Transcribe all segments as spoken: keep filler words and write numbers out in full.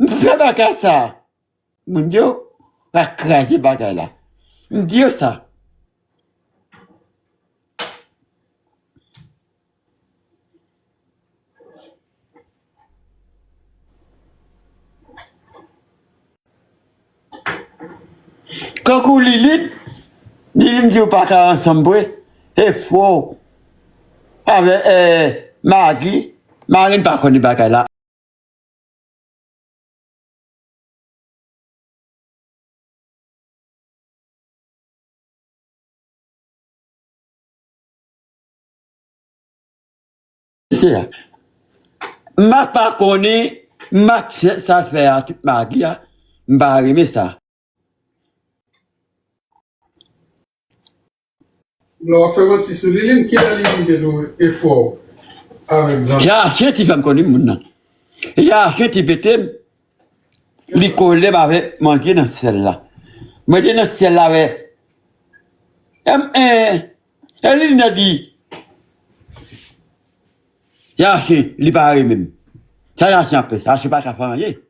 Fè bagay sa. Moun yo va kraze bagay la. M di yo sa. Kankou Liline, Liline di w pa ka ansanm vre, e fò avè, eh, Magi, Marin pa konn bagay la. M pa konnen, m pa sa fè a, tout Magi a, m pa renmen sa. Lè w ap fè manti sou Liline, kilè Liline te dwe efò avèk zanmi? Yachen ti fè m konnen moun nan. Yachen ti pete m. Li kole m avè manje nan syèl la. Manje nan syèl la avè. Em, eh, e Liline di, Yachen, li pa renmen m. Sa Yachen ap fè? Yachen pa ka fè anyen.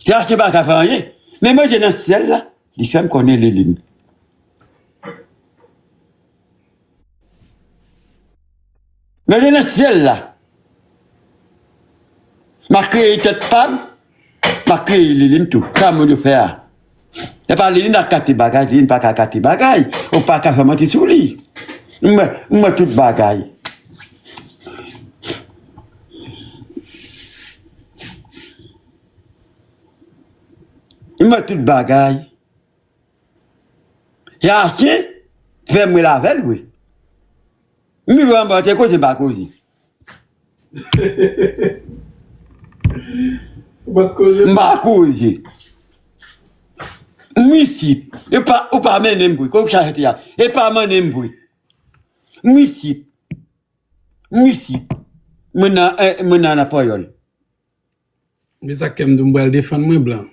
Yachen pa ka fè anyen. Men manje nan syèl la, li fè m konnen Liline. Manje nan syèl la. M a kreye tèt pa m, m a kreye Liline tou. Sa moun yo fè a. E pa Liline ak kate bagay, Liline pa ka kate bagay. Ou pa ka fè manti sou li. M, m wè tout bagay. M wè tout bagay. Yachen fè m rele avè l, wi. M rive anba, te koze, m pa koze. Ou pa t koze? M pa koze. M isit. E pa, ou pa mennen m vre. Kote w chache te a? E pa mennen m vre. M isit. M isit. Mwen nan, eh, mwen nan, nan panyòl. Men sa k fè m di w m pral defann mwen, blan.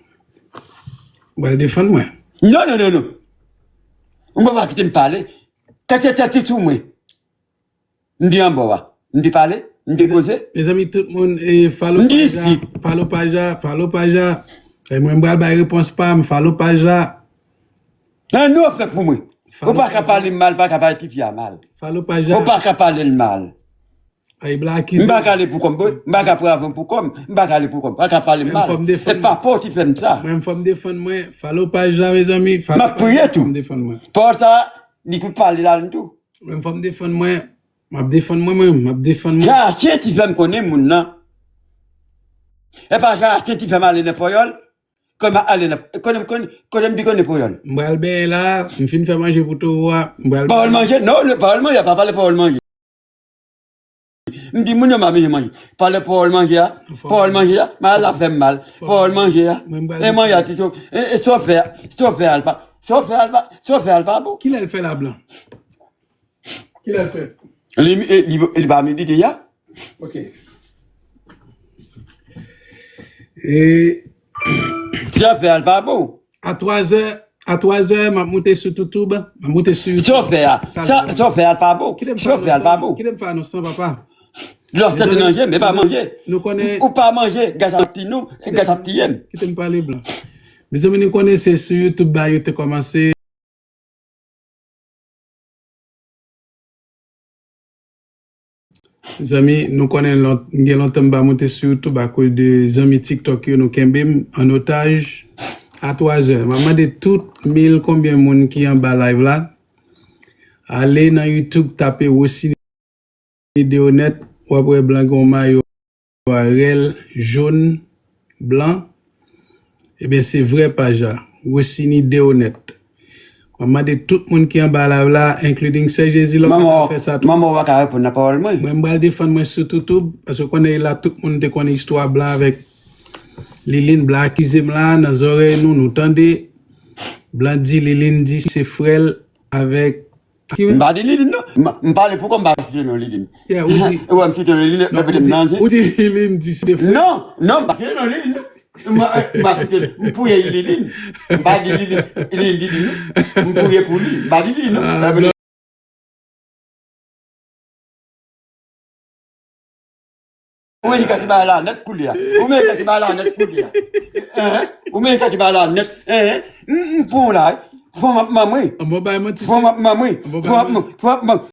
M pral defann mwen. Non, non, non, non. Ou pa kite m pale. Tèt, tèt, tèt sou mwen. M te anba w a. M te pale, m te koze. Mezanmi, tout moun, eh, follow paj la, follow paj la, follow paj la. E mwen, m pral bay repons pa m, follow paj la. An nou fè pou mwen. Ou pa ka pale m mal, pa ka pale tifi a mal. Follow paj la. Ou pa ka pale l mal. Ay, blan akize. M pa ka ale pou kò m, boy. M pa ka pran avan pou kò m. M pa ka ale pou kò m. Pa ka pale m mal. E pa pa w ki fè m sa. Mwen, m fò m defann mwen. Follow paj la, mezanmi. M ap priye tou. Fò m defann mwen. Pawòl sa, li pou pale la tou. Mwen, fò m defann mwen. M ap defann mwen, mwen. M ap defann mwen. Yachen ti fè m konnen moun nan. E pa Yachen ti fè m ale nan panyòl. Kòm ale nan, konnen, konnen, konnen m di konnen panyòl. M pral benyen la, m fin fè manje pou towo a, m pral benyen. Pawòl manje? Non, non, pawòl manje, pa pale pawòl manje. M di moun yo m ap manje manje. Pale pawòl manje a, pawòl manje a, mal la fè m mal. Pawòl manje a. E manje a ti tou. E, e sa w fè a, sa w fè a l pa, sa w fè a l pa, sa w fè a l pa bon. Kilè l fè la, blan? Kilè l fè? Li, li, li, li pa medite ya? Ok. E sa w fè a l pa bon. A twazè, a twazè, m ap moute sou Toutoub, m ap moute sou YouTube. Sa w fè a, sa, sa w fè a l pa bon. Sa w fè a l pa bon. Kite m fè anons lan, papa. Lòf tèt nan je m, e pa manje. Nou konnen. Ou pa manje, gaz ap tiye nou, e gaz ap tiye m. Kite m pale, blan. Mezanmi, nou konnen se sou YouTube ba yo te kòmanse. Zanmi, nou konnen lon-, m gen lontan m pa monte sou YouTube akoz de zanmi TikTok yo, nou kenbe m an otaj. A twazè, m ap mande tout mil konbyen moun ki anba live la, ale nan YouTube, tape Rosiny Deonette, w ap wè blan gen yon mayo a rèl, jòn, blan. Ebyen, se vrè paj la, Rosiny Deonette. M ap mande tout moun ki anba live la, including Sè Jezi, lòm pa ka fè sa tou. Manman w pa ka reponn nan pawòl mwen. Mwen, m pral defann mwen sou Toutoub, paske w konnen la, tout moun te konnen istwa blan avèk Liline. Blan akize m la, nan zòrèy nou, nou tande. Blan di, Liline di se frè l avèk M pa di Liline, non. M, m pale pou kò m, m pa site non Liline. Yeah, ou di. Ou wè m site non Liline, non, mete m nan je. Ou di Liline di se frè. Non, non, m pa site non Liline, non. M, m pa site, m priye Liline. M pa di Liline, Liline, Liline, non. M priye pou li, m pa di Liline, non. Ah, Ou meri kati ba la nèt koulye a. Ou meri kati ba la nèt koulye a. Hein? Ou meri kati ba la nèt. Hein? M, m pran w la. Fò m ap manmwi. An bon bay manti. Fò m ap manmwi. Fò m ap manmwi. Fò m ap manmwi.